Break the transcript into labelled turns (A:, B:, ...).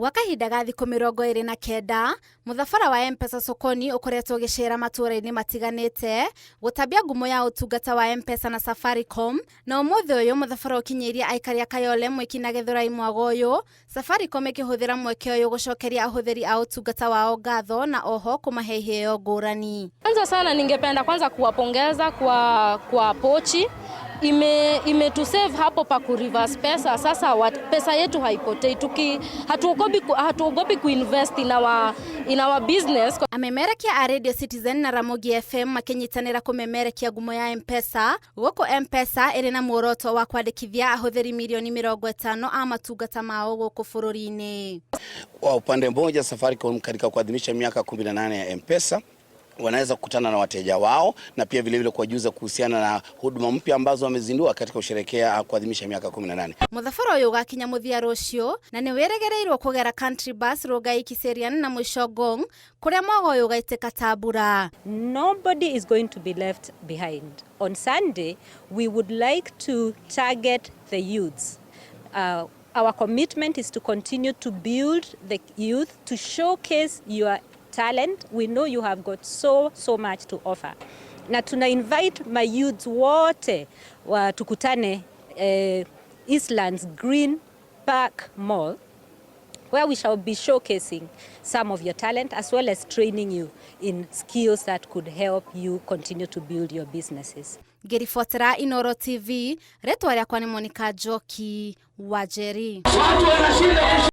A: Gwa kahinda ga thikũ 29, mũthabara wa M-Pesa Sokoni ũkoretwo ũgĩcera matũũra-inĩ matiganĩte gũtambia ngumo ya ũtungata wa M-Pesa na Safaricom, na ũmũthĩ ũyũ mũthabara ũkinyĩirie aikari a Kayole, Mwiki na Gĩthũrai mwago ũyũ, Safaricom ĩkĩhũthĩra mweke ũyũ gũcokeria ahũthĩri a ũtungata wao ngatho na oho kũmahe iheo ngũrani.
B: Kwanza sana ningependa kwanza kuwapongeza kwa pochi imetusave hapo pa ku reverse pesa. Sasa pesa yetu haipotei, hatuogopi kuinvest in our business.
A: Amemerekia a Radio Citizen na Ramogi FM makĩnyitanĩra kũmemerekia ngumo ya M-Pesa, gũkũ M-Pesa ĩrĩ na muoroto wa kwandĩkithia ahũthĩri mirioni 50 a matungata mao gũkũ bũrũri-inĩ.
C: Kwa upande mmoja, Safaricom katika kuadhimisha miaka 18 ya M-Pesa wanaweza kukutana na wateja wao na pia vilevile kuwajuza kuhusiana na huduma mpya ambazo wamezindua katika kusherehekea kuadhimisha miaka 18.
A: Mũthabara ũyũ ũgakinya mũthia rũciũ na nĩ wĩrĩgĩrĩirwo kũgera Country Bus, Rongai, Kiserian na mũico Ngong, kũrĩa mwago ũyũ ũgaitĩka ta mbura.
D: Nobody is going to be left behind. On Sunday, we would like to target the youths. Our commitment is to continue to build the youth, to showcase your talent. We know you have got so, so much to offer. Na tuna invite my youths wote wa tukutane Eastlands Green Park Mall, where we shall be showcasing some of your talent as well as training you in skills that could help you continue to build your businesses.
A: Ngĩribotera Inoro TV, rĩtwa rĩakwa nĩ Monica Njoki wa Njeri.